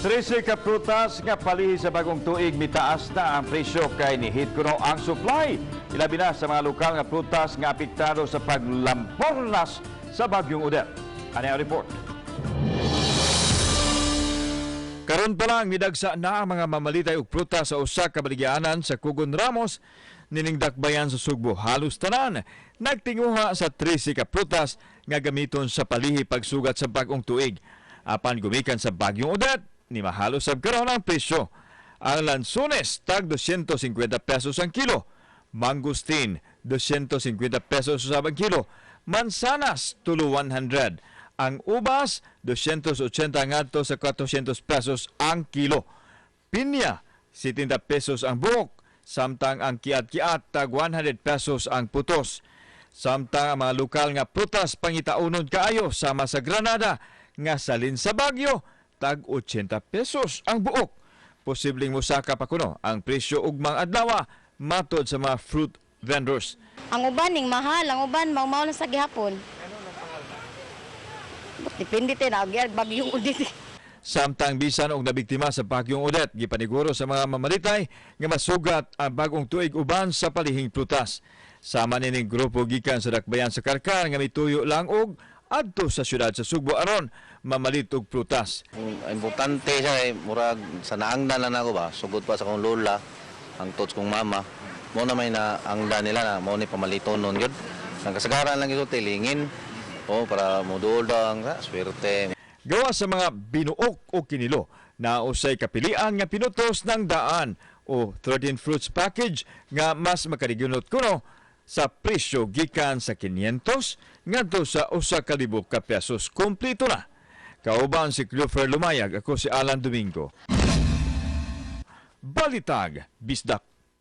13 ka prutas nga palihi sa bagong tuig, mitaas na ang presyo kay nihit kuno ang supply. Ilabi na sa mga lokal nga prutas nga apektado sa paglampornas sa Bagyong Odette. Ano ang report? Karon pa lang midagsa na ang mga mamalitay og prutas sa usa ka baligyanan sa Kugon Ramos nining dakbayan sa Sugbo. Halos tanan nagtinguha sa 13 ka prutas nga gamiton sa palihi pagsugat sa bagong tuig. Apan gumikan sa Bagyong Odette, ni mahalos sab karon ang presyo. Ang lansones tag 250 pesos ang kilo. Mangosteen 250 pesos usab ang kilo. Mansanas tulo 100. Ang ubas 280 ngadto sa 400 pesos ang kilo. Pinya 70 pesos ang buok, samtang ang kiat-kiat tag 100 pesos ang putos. Samtang ang mga lokal nga prutas pangitaunon kaayo sama sa granada nga salin sa Bagyo tag 80 pesos ang buok. Posibleng mosaka pa kuno ang presyo ugmang adlaw matod sa mga fruit vendors. Ang uban ning mahal, ang uban mao lang sa gihapon. Depende te na Bagyong Odette. Samtang bisan og nabiktima sa Bagyong Odette, gipaniguro sa mga mamalitay nga masugat ang bagong tuig uban sa palihing prutas. Sama nining grupo gikan sa dakbayan sa Carcar nga mituyo lang og adto sa syudad sa Sugbo aron mamalit og prutas. Ang importante siya eh, murag sa naangdan lang ako ba, sugod pa sa akong lola, ang tots kong mama. Mo na may na angdan nila na mo ni pamalito nun yun. Ang kasagaran lang ito, tilingin. O, para moduol daw ang swerte. Gawa sa mga binuok o kinilo na usay kapilian nga pinutos ng daan o 13 fruits package nga mas makarigunot kuno sa presyo gikan sa 500 ngadto sa 1,000 ka pesos, kompleto na. Kauban si Cleofer Lumayag, ako si Alan Domingo. Balitag, Bisdak.